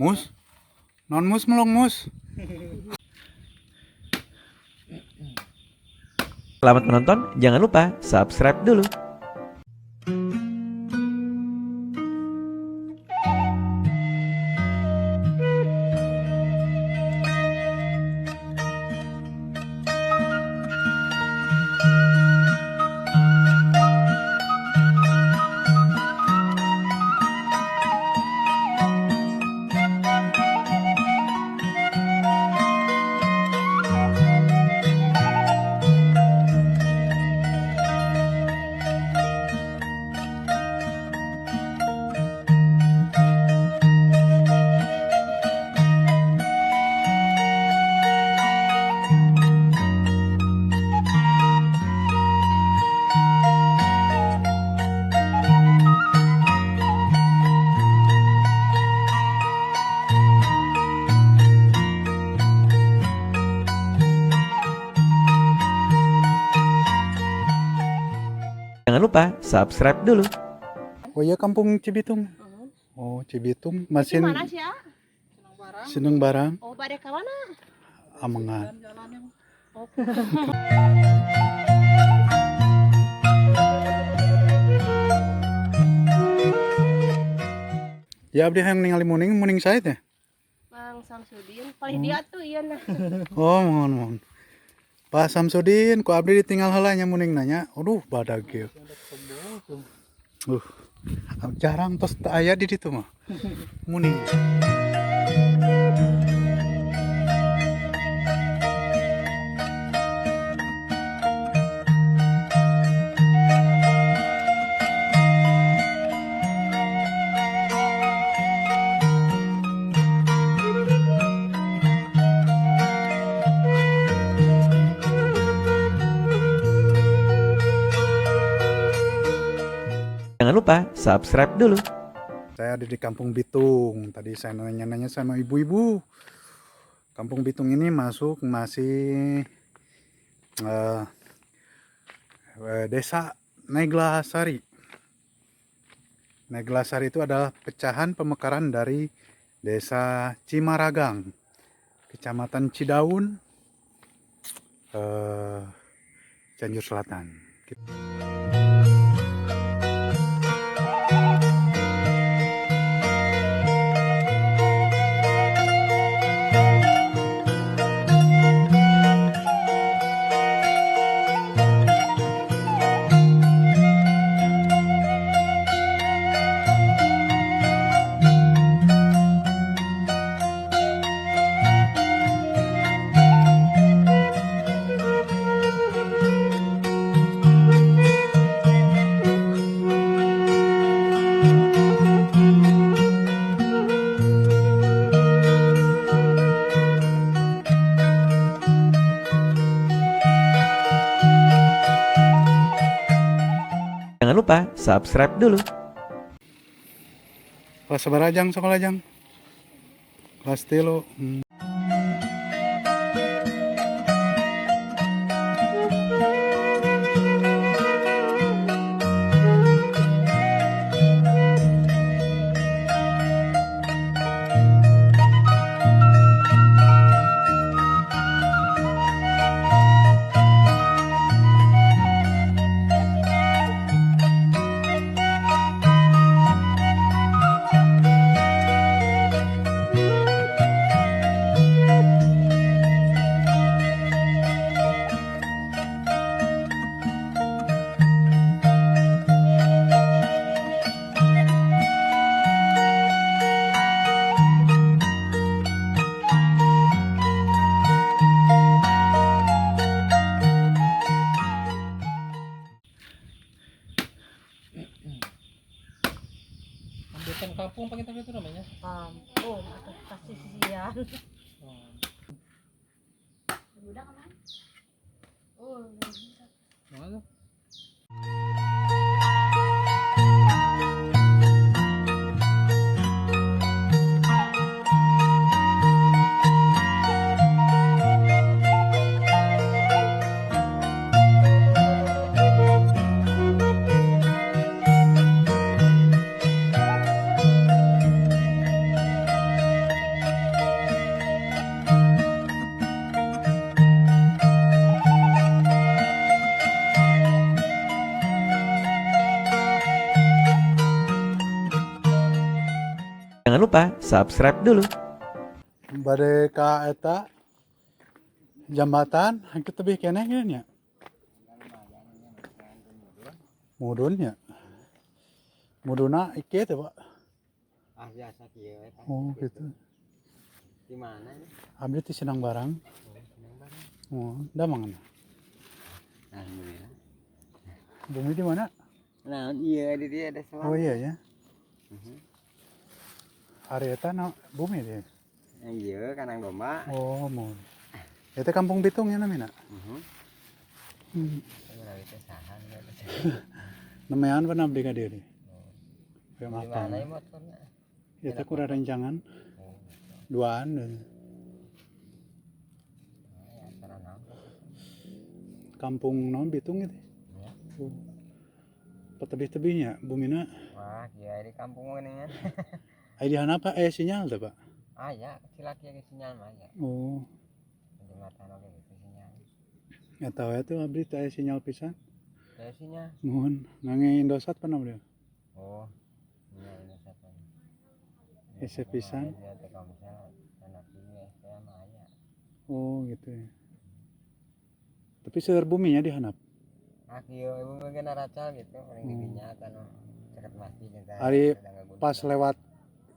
Mus? Non mus melong mus. Selamat menonton, jangan lupa subscribe dulu. Jangan lupa subscribe dulu. Oh iya kampung Cibitung. Oh Cibitung masih Mana sih ya? Seneng barang Oh, pada ke mana? Amengan. Oh. Ya abdi hayang ningali muning, muning sae teh. Mang Samsudin, paling dia tuh iya nah. Oh mohon mohon. Pak Samsudin, ku abdi ditinggal heula nya muning nanya. Aduh badag kieu. Uh, jarang tos teu aya di ditu mah. Muning. Jangan lupa subscribe dulu. Saya ada di Kampung Bitung. Tadi saya nanya-nanya sama ibu-ibu. Kampung Bitung ini masuk masih desa Neglasari. Neglasari itu adalah pecahan pemekaran dari desa Cimaragang, Kecamatan Cidaun, Cianjur Selatan. Jangan lupa subscribe dulu. Kelas sabaraha jang sekolah jang? Kelas 3. Ambilkan kampung pakai tapi itu namanya. Kampung atau pasti sisian. Oh. Udah kemana? Oh, Mana tuh? Jangan lupa subscribe dulu. Bade ka eta jambatan engke tebih keneh geuning nya. Mudun nya. Muduna ieu teh, Pak. Ah, biasa kieu we, Pak. Oh, gitu. Di mana ini? Abdi ti Sinang Barang. Senang banget. Oh, damang. Alhamdulillah. Bumi di mana? Nah, iya di dia ada selang. Oh iya ya. Ari eta na bumi dia. Iya, kandang domba. Oh, mun. Eta kampung Bitung ya namina. Heeh. Ulah teh saha nya. Nemean pan abdi ka dieu di. Di Hoyong mana apal. ieu motorna? Eta kurang rencangan Oh, duaan. ya, acara naon? Kampung naon Bitung itu. Ya. Oh. Petebih-tebihnya bumina Wah, kieu di kampung mah geuningan. aya di handap aya sinyal teh, Pak. Ah ya, cilaki ge sinyal mah ya. Oh, Jembatan oge gitu sinyal. eta we tuh abdi teh aya sinyal pisan. Aya sinyal. Muhun ngange Indosat pan abdi. Oh. Iya, ini satu. Hese pisan. Dia teh Telkomsel, anak ieu saya mah aya. Oh, gitu ya. Tapi seueur buminya di handap. Ah, kieu ibu mah ge naracal gitu, paling di dinya anu caket masjid eta. Ari Ada ngagunung. pas lewat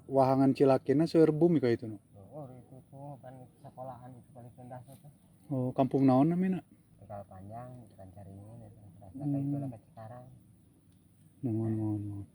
wahangan Cilakina seueur bumi ka itu nu. Oh, itu tuh kan sekolahan itu paling rendah tuh. Oh, kampung naon namina? Tegal Panjang, bukan Caringin itu. Rasa kayak itu lah ke Cikarang. Mohon, mohon, mohon.